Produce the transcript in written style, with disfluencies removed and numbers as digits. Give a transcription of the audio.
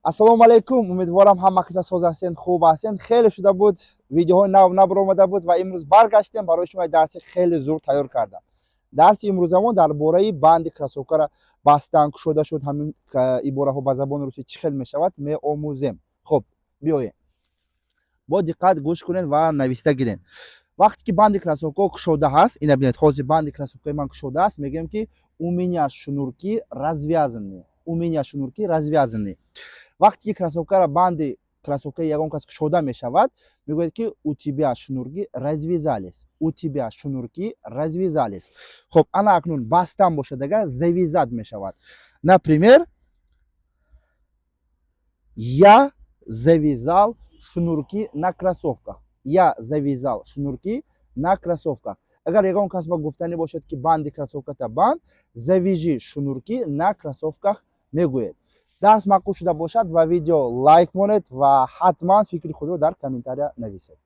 Ассалому алайкум, умедворам, ҳама каса соз ҳастен, хуб ҳастен. Хеле шуда буд, видеоҳои нав набаромада буд ва имрӯз баргаштем, барои шумо як дарси хеле зур тайёр кардам. Дарси имрӯзамон дар бораи банди кроссовкара бастан, кушода шуд, ҳамин ибораҳо ба забони русӣ чӣ хел мешавад, меомӯзем. Хуб, биёем, бо диққат гӯш кунед ва нависта гиред. Вақте ки банди кроссовкаҳо кушода ҳаст, ина бинед, ҳозир банди кроссовкаи ман кушода аст, мегӯем, ки у меня шнурки развязаны, у меня шнурки развязаны. Вақте ки кроссовкара, банди кроссовкаи ягон кас кушода мешавад, мегӯяд, ки у тебя шнурки развязались, у тебя шнурки развязались. Хуб, ана акнун бастан бошад агар, завязать мешавад. Например, я завязал шнурки на кроссовках, я завязал шнурки на кроссовках. Агар ягон кас ба гуфтанӣ бошад, ки банди кроссовката банд, завяжи шнурки на кроссовках мегӯед. Дарс маъқул шуда бошад, ба видео лайк монед ва ҳатман фикри худро дар комментария нависед.